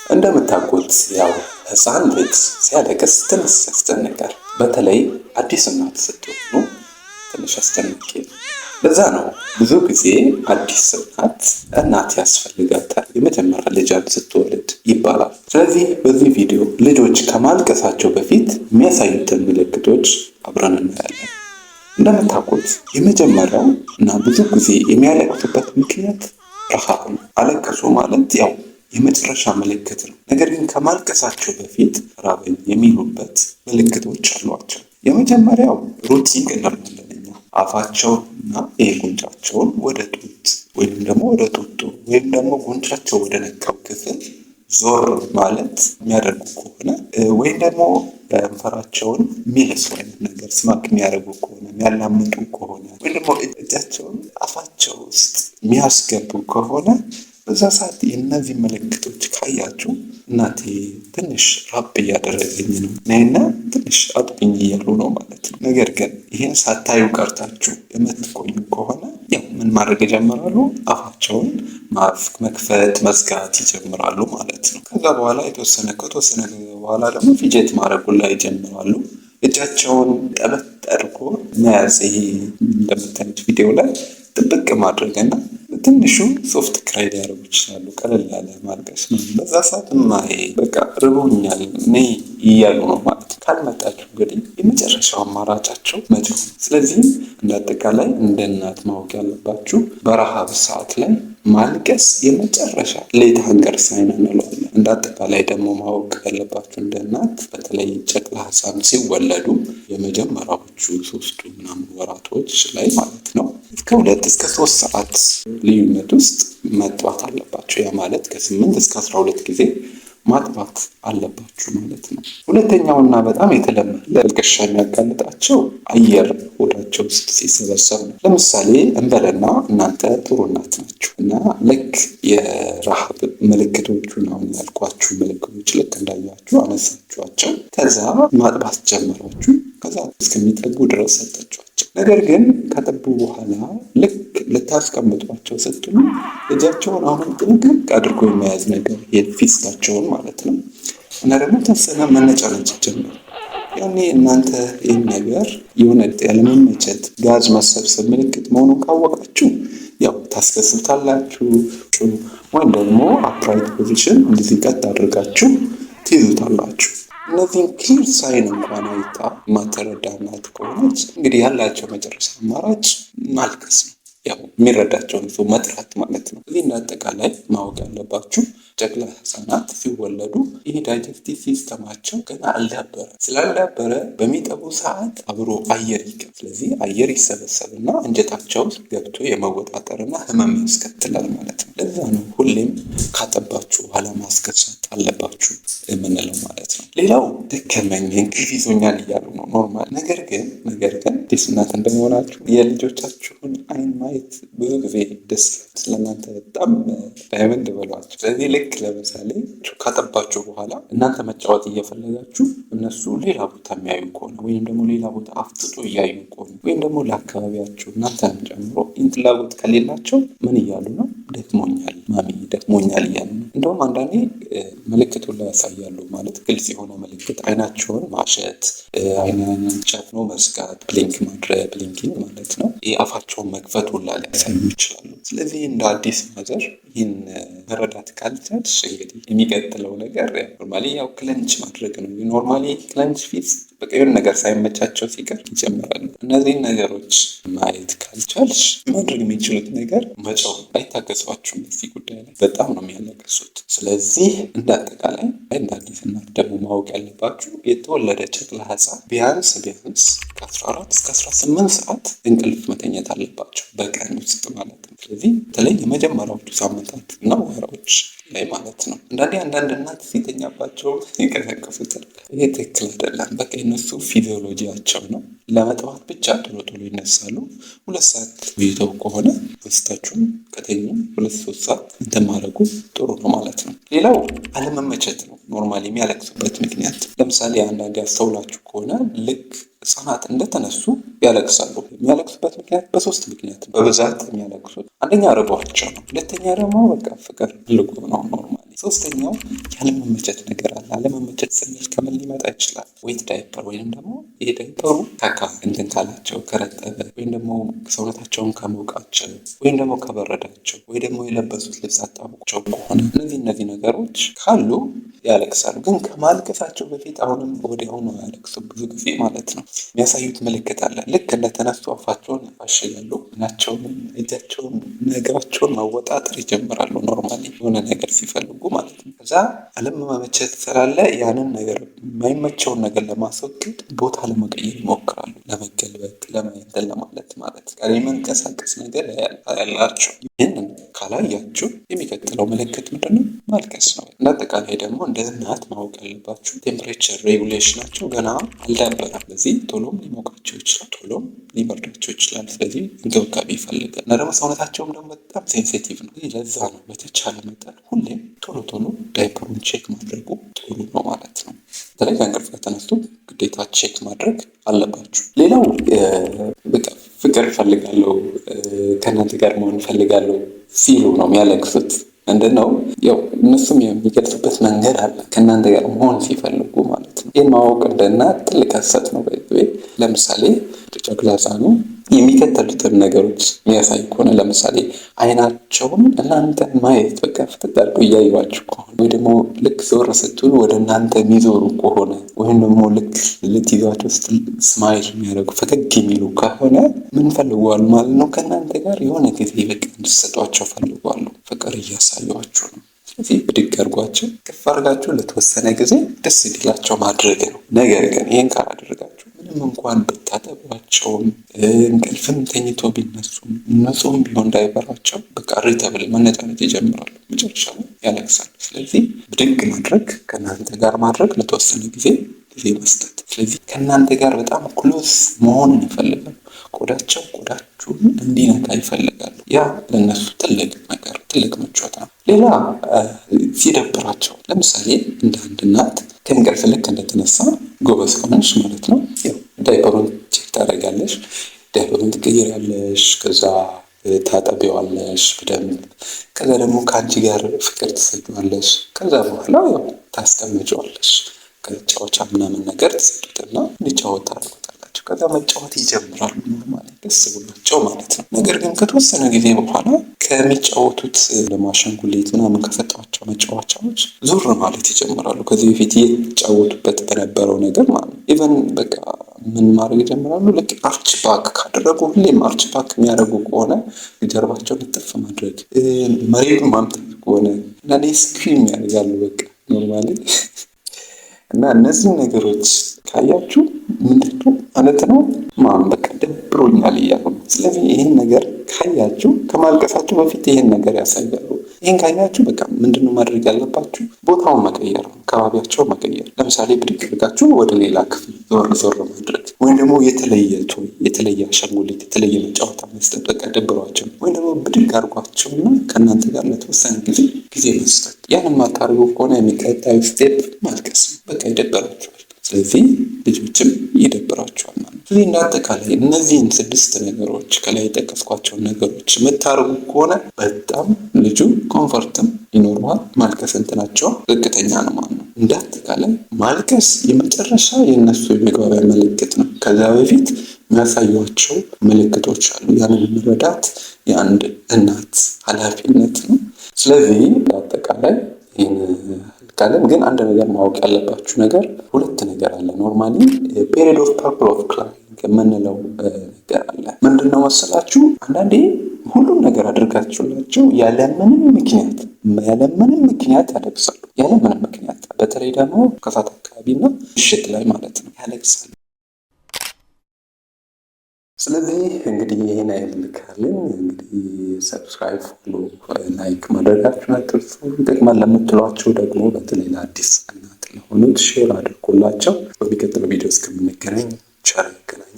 እንደምታውቁት ያው ህፃን ልጅ ሲያለቅስ ትንሽ ያስጨንቃል። በተለይ አዲስ እናት ስትሆኑ ትንሽ አስጨናቂ ነው። ለዛ ነው ብዙ ጊዜ አዲስ እናት እናት ያስፈልጋታል የመጀመሪያ ልጇን ስትወልድ ይባላል። ስለዚህ በዚህ ቪዲዮ ልጆች ከማልቀሳቸው በፊት የሚያሳዩትን ምልክቶች አብረን እናያለን። እንደምታውቁት የመጀመሪያው እና ብዙ ጊዜ የሚያለቅሱበት ምክንያት ረሃብ ነው። አለቀሱ ማለት ያው የመጨረሻ ምልክት ነው። ነገር ግን ከማልቀሳቸው በፊት ራበኝ የሚሉበት ምልክቶች አሏቸው። የመጀመሪያው rooting እንለዋለን እኛ። አፋቸውን እና ይሄ ጉንጫቸውን ወደ ጡት ወይም ደግሞ ወደ ጡጡ ወይም ደግሞ ጉንጫቸው ወደ ነካው ክፍል ዞር ማለት የሚያደርጉ ከሆነ፣ ወይም ደግሞ ከንፈራቸውን የሚልሱ አይነት ነገር smack የሚያደርጉ ከሆነ፣ የሚያላምጡ ከሆነ፣ ወይም ደግሞ እጃቸውን አፋቸው ውስጥ የሚያስገቡ ከሆነ፣ በዛ ሰዓት የእነዚህ ምልክቶች ካያችሁ እናቴ ትንሽ ራብ እያደረገኝ ነው፣ ነይና ትንሽ አጥቢኝ እያሉ ነው ማለት ነው። ነገር ግን ይህን ሳታዩ ቀርታችሁ የምትቆዩ ከሆነ ያው ምን ማድረግ ይጀምራሉ? አፋቸውን መክፈት መዝጋት ይጀምራሉ ማለት ነው። ከዛ በኋላ ከተወሰነ ጊዜ በኋላ ደግሞ fidget ማድረጉን ላይ ይጀምራሉ። እጃቸውን ጠበቅ አድርጎ መያዝ፣ ይሄ እንደምታዩት ቪዲዮ ላይ ጥብቅ ማድረግ እና ትንሹ soft cry ሊያደርጉ ይችላሉ። ቀለል ያለ ማልቀስ ነው። በዛ ሰዓት እማዬ በቃ ርቦኛል ነይ እያሉ ነው ማለት ነው። ካልመጣችሁ እንግዲህ የመጨረሻው አማራጫቸው መጮህ። ስለዚህ እንደ አጠቃላይ እንደ እናት ማወቅ ያለባችሁ በረሃብ ሰዓት ላይ ማልቀስ የመጨረሻ late hunger sign እንለዋለን። እንደ አጠቃላይ ደግሞ ማወቅ ያለባችሁ እንደ እናት በተለይ ጨቅላ ሕፃን ሲወለዱ የመጀመሪያዎቹ 3ቱ ምናምን ወራቶች ላይ ማለት ነው እስከ 2 እስከ 3 ሰዓት ልዩነት ውስጥ መጥባት አለባቸው። ያ ማለት ከ8 እስከ 12 ጊዜ ማጥባት አለባችሁ ማለት ነው። ሁለተኛውና በጣም የተለመደ ለእልቅሻ የሚያጋልጣቸው አየር ሆዳቸው ውስጥ ሲሰበሰብ ነው። ለምሳሌ እንበለና እናንተ ጥሩ እናት ናችሁ እና ልክ የረሃብ ምልክቶቹን፣ አሁን ያልኳችሁ ምልክቶች ልክ እንዳያችሁ አነሳችኋቸው። ከዛ ማጥባት ጀመራችሁ። ከዛ እስከሚጠግቡ ድረስ ሰጣችኋቸው። ነገር ግን ከጠቡ በኋላ ልክ ልታስቀምጧቸው ስትሉ እጃቸውን አሁንም ጥንቅቅ አድርጎ የመያዝ ነገር፣ የ fist ኣቸውን ማለት ነው፣ እና ደግሞ ተወሰነ መነጫነጭ ጀመሩ። ያኔ እናንተ ይህን ነገር የሆነ ያለመመቸት፣ ጋዝ መሰብሰብ ምልክት መሆኑን ካወቃችሁ ያው ታስገስብታላችሁ ወይም ደግሞ upright position እንደዚህ ቀጥ አድርጋችሁ ትይዙታላችሁ። እነዚህን clear sign እንኳን አይታ የማትረዳ እናት ከሆነች እንግዲህ ያላቸው መጨረሻ አማራጭ ማልቀስ ነው። ያው የሚረዳቸውን ሰው መጥራት ማለት ነው። እዚህ እንደ አጠቃላይ ማወቅ ያለባችሁ ጨቅላ ህጻናት ሲወለዱ ይህ digestive system ኣቸው ገና አልዳበረ። ስላልዳበረ በሚጠቡ ሰዓት አብሮ አየር ይገባል። ስለዚህ አየር ይሰበሰብና አንጀታቸው ገብቶ የመወጣጠርና ህመም ያስከትላል ማለት ነው። ለዛ ነው ሁሌም ካጠባችሁ በኋላ ማስገሳት አለባችሁ የምንለው ማለት ነው። ሌላው ደከመኝ፣ እንቅልፍ ይዞኛል እያሉ ነው normal። ነገር ግን አዲስ እናት እንደመሆናችሁ የልጆቻችሁን አይን ማየት ብዙ ጊዜ ደስ ስለእናንተ በጣም diamond በሏቸው። ስለዚህ ልክ ለምሳሌ ካጠባችሁ በኋላ እናንተ መጫወት እየፈለጋችሁ እነሱ ሌላ ቦታ የሚያዩ ከሆነ፣ ወይም ደግሞ ሌላ ቦታ አፍጥጦ እያዩ ከሆነ፣ ወይም ደግሞ ለአካባቢያቸው እናንተንም ጨምሮ ፍላጎት ከሌላቸው ምን እያሉ ነው? ደክሞኛል ማሚ፣ ደክሞኛል እያሉ ነው። እንደውም አንዳንዴ ምልክቱን ላይ ያሳያሉ፣ ማለት ግልጽ የሆነ ምልክት አይናቸውን ማሸት፣ አይንን ጨፍኖ መዝጋት፣ blink ማድረግ፣ blinking ማለት ነው። ይህ አፋቸውን መክፈት ሁላ ሊያሳዩ ይችላሉ። ስለዚህ እንደ አዲስ mother ይህን መረዳት ካልቻልሽ እንግዲህ የሚቀጥለው ነገር normally ያው clench ማድረግ ነው። Normally clench fist በቃ የሆነ ነገር ሳይመቻቸው ሲቀር ይጀምራሉ። እነዚህን ነገሮች ማየት ካልቻልሽ ማድረግ የሚችሉት ነገር መጮህ። አይታገሷችሁም። በዚህ ጉዳይ ላይ በጣም ነው የሚያለቅሱት። ስለዚህ እንደ አጠቃላይ እንደ አዲስ እናት ደግሞ ማወቅ ያለባችሁ የተወለደ ጨቅላ ሕፃን ቢያንስ ቢያንስ ከ14 እስከ 18 ሰዓት እንቅልፍ መተኛት አለባቸው በቀን ውስጥ ማለት ነው። ስለዚህ በተለይ የመጀመሪያዎቹ ሳምንታት እና ወራዎች ላይ ማለት ነው። አንዳንዴ አንዳንድ እናት ሲተኛባቸው ይቀሰቅሱታል። ይሄ ትክክል አይደለም። በቃ የነሱ physiology ያቸው ነው። ለመጥባት ብቻ ቶሎ ቶሎ ይነሳሉ። 2 ሰዓት ቆይተው ከሆነ አንስታችሁም ከተኙ 2-3 ሰዓት እንትን ማድረጉ ጥሩ ነው ማለት ነው። ሌላው አለመመቸት ነው። Normally የሚያለቅሱበት ምክንያት ለምሳሌ አንዳንድ ያስተውላችሁ ከሆነ ልክ ህጻናት እንደተነሱ ያለቅሳሉ። የሚያለቅሱበት ምክንያት በሶስት ምክንያት በብዛት የሚያለቅሱት፣ አንደኛ ርቧቸው ነው። ሁለተኛ ደግሞ በቃ ፍቅር ፈልጎ ነው normally። ሶስተኛው ያለመመቸት ነገር አለ። አለመመቸት ስንል ከምን ሊመጣ ይችላል? Wet diaper ወይም ደግሞ ይሄ ዳይፐሩ ካካ እንትን ካላቸው፣ ከረጠበ፣ ወይም ደግሞ ሰውነታቸውን ከሞቃቸው፣ ወይም ደግሞ ከበረዳቸው፣ ወይ ደግሞ የለበሱት ልብስ አጣብቋቸው ከሆነ፣ እነዚህ ነገሮች ካሉ ያለቅሳሉ። ግን ከማልቀሳቸው በፊት፣ አሁንም ወዲያውኑ አያለቅሱ ብዙ ጊዜ ማለት ነው። የሚያሳዩት ምልክት አለ። ልክ እንደተነሱ አፋቸውን ያፋሽጋሉ፣ ናቸውን፣ እጃቸውን፣ እግራቸውን ማወጣጠር ይጀምራሉ። Normally የሆነ ነገር ሲፈልጉ ማለት ነው። ከዛ አለመመቸት ስላለ ያንን ነገር፣ የማይመቸውን ነገር ለማስወገድ ቦታ ለመቀየር ይሞክራሉ። ለመገልበጥ፣ ለማየት፣ ለማለት ማለት ጋር የመንቀሳቀስ ነገር ያላቸው። ይህንን ካላያችሁ የሚቀጥለው ምልክት ምንድነው? ማልቀስ ነው። እንደ አጠቃላይ ደግሞ እንደ እናት ማወቅ ያለባችሁ temperature regulation ኣቸው ገና አልዳበረም። ስለዚህ ቶሎም ሊሞቃቸው ይችላል፣ ቶሎም ሊበርዳቸው ይችላል። ስለዚህ እንክብካቤ ይፈልጋል እና ደግሞ ሰውነታቸውም ደግሞ በጣም sensitive ነው። ለዛ ነው በተቻለ መጠን ሁሌም ቶሎ ቶሎ diaper ኡን check ማድረጉ ጥሩ ነው ማለት ነው። በተለይ ከእንቅልፍ ከተነሱ ግዴታ check ማድረግ አለባችሁ። ሌላው በቃ ፍቅር እፈልጋለሁ፣ ከእናንተ ጋር መሆን እፈልጋለሁ ሲሉ ነው የሚያለቅሱት። ምንድን ነው፣ ያው እነሱም የሚገልጹበት መንገድ አለ፣ ከእናንተ ጋር መሆን ሲፈልጉ ማለት ነው። ይህን ማወቅ እንደ እናት ትልቅ ሀሰት ነው። ለምሳሌ ጨቅላ ሕፃኑ የሚከተሉትን ነገሮች የሚያሳይ ከሆነ፣ ለምሳሌ አይናቸውን እናንተን ማየት፣ በቃ ፍጥጥ አድርገው እያዩዋችሁ ከሆነ፣ ወይ ደግሞ ልክ ዞር ስትሉ ወደ እናንተ የሚዞሩ ከሆነ፣ ወይም ደግሞ ልክ ልትይዟቸው ስትል smile የሚያደርጉ፣ ፈገግ የሚሉ ከሆነ ምን ፈልገዋል ማለት ነው? ከእናንተ ጋር የሆነ ጊዜ በቃ እንድትሰጧቸው ፈልገዋል። ፍቅር እያሳዩዋችሁ ነው። ስለዚህ ብድግ አድርጓቸው፣ ከፍ አድርጋችሁ ለተወሰነ ጊዜ ደስ እንዲላቸው ማድረግ ነው። ነገር ግን ይህን ካላደረጋችሁ ምንም እንኳን ብታጠቧቸውም፣ እንቅልፍም ተኝቶ ቢነሱም፣ ንጹህም ቢሆን ዳይፐራቸው፣ በቃ irritable፣ መነጫነጭ ይጀምራሉ። መጨረሻ ላይ ያለቅሳሉ። ስለዚህ ብድግ ማድረግ፣ ከእናንተ ጋር ማድረግ፣ ለተወሰነ ጊዜ መስጠት። ስለዚህ ከእናንተ ጋር በጣም close መሆንን ይፈልጋሉ። ቆዳቸው ቆዳችሁን እንዲነካ ይፈልጋሉ። ያ ለእነሱ ትልቅ ነገር፣ ትልቅ ምቾት ነው። ሌላ ሲደብራቸው፣ ለምሳሌ እንደ አንድ እናት ከእንቅልፍ ልክ እንደተነሳ፣ ጎበዝ ከሆንሽ ማለት ነው፣ ያው diaper ኡን check ታደርጋለሽ፣ ዳይፐሩን ትቀይሪያለሽ፣ ከዛ ታጠቢዋለሽ በደንብ፣ ከዛ ደግሞ ከአንቺ ጋር ፍቅር ትሰጪዋለሽ። ከዛ በኋላ ያው ታስቀምጪዋለሽ። ከጫወቻ ምናምን ነገር ትሰጡትና እንዲጫወት ታደርጉታላችሁ። ከዛ መጫወት ይጀምራሉ ማለት ደስ ብሏቸው ማለት ነው። ነገር ግን ከተወሰነ ጊዜ በኋላ ከሚጫወቱት ለማሻንጉሊት ምናምን ከሰጧቸው መጫወቻዎች ዞር ማለት ይጀምራሉ። ከዚህ በፊት እየተጫወቱበት በነበረው ነገር ማለት ነው። Even በቃ ምን ማድረግ ይጀምራሉ? ልክ arch back ካደረጉ፣ ሁሌም arch back የሚያደርጉ ከሆነ፣ ጀርባቸውን እጥፍ ማድረግ፣ መሬቱን ማምታት ከሆነ እና scream ያደርጋሉ በቃ normally። እና እነዚህ ነገሮች ካያችሁ ምንድነው ማለት ነው? Mom፣ በቃ ደብሮኛል እያሉ ነው። ስለዚህ ይህን ነገር ካያችሁ፣ ከማልቀሳችሁ በፊት ይህን ነገር ያሳያሉ። ይህን ካያችሁ በቃ ምንድነው ማድረግ ያለባችሁ? ቦታውን መቀየር ነው፣ አካባቢያቸውን መቀየር። ለምሳሌ ብድግ አድርጋችሁ ወደ ሌላ ክፍል ዞር ዞር ማድረግ፣ ወይም ደግሞ የተለየ toy፣ የተለየ አሻንጉሊት፣ የተለየ መጫወታ መስጠት። በቃ ደብሯቸው፣ ወይም ደግሞ ብድግ አድርጓቸውና ከእናንተ ጋር ለተወሰነ ጊዜ መስጠት። ያን የማታደርጉ ከሆነ የሚቀጣዩ step ማልቀስ ነው። በቃ ይደበራቸዋል። ስለዚህ ልጆችም ይደብራቸዋል ማለት ነው። ስለዚህ እንደ አጠቃላይ እነዚህን ስድስት ነገሮች፣ ከላይ የጠቀስኳቸውን ነገሮች የምታደርጉ ከሆነ በጣም ልጁ comfort ም ይኖረዋል። ማልቀስ እንትናቸው ዝቅተኛ ነው ማለት ነው። እንደ አጠቃላይ ማልቀስ የመጨረሻ የእነሱ የመግባቢያ ምልክት ነው። ከዛ በፊት የሚያሳዩቸው ምልክቶች አሉ። ያንን መረዳት የአንድ እናት ኃላፊነት ነው። ስለዚህ አጠቃላይ ይህን ካለን ግን አንድ ነገር ማወቅ ያለባችሁ ነገር፣ ሁለት ነገር አለ። Normally period of purple of crying የምንለው ነገር አለ። ምንድን ነው መሰላችሁ? አንዳንዴ ሁሉም ነገር አድርጋችሁላቸው ያለምንም ምክንያት ያለቅሳሉ። ያለምንም ምክንያት፣ በተለይ ደግሞ ከሰዓት አካባቢና ምሽት ላይ ማለት ነው፣ ያለቅሳሉ። ስለዚህ እንግዲህ ይህን ያህል ካልን እንግዲህ subscribe፣ follow፣ like ማድረጋችሁን አትርሱ። ይጠቅማል ለምትሏቸው ደግሞ፣ በተለይ ለአዲስ እናት ለሆኑት share አድርጎላቸው። በሚቀጥለው ቪዲዮ እስከምንገናኝ ቸር ያገናኘን።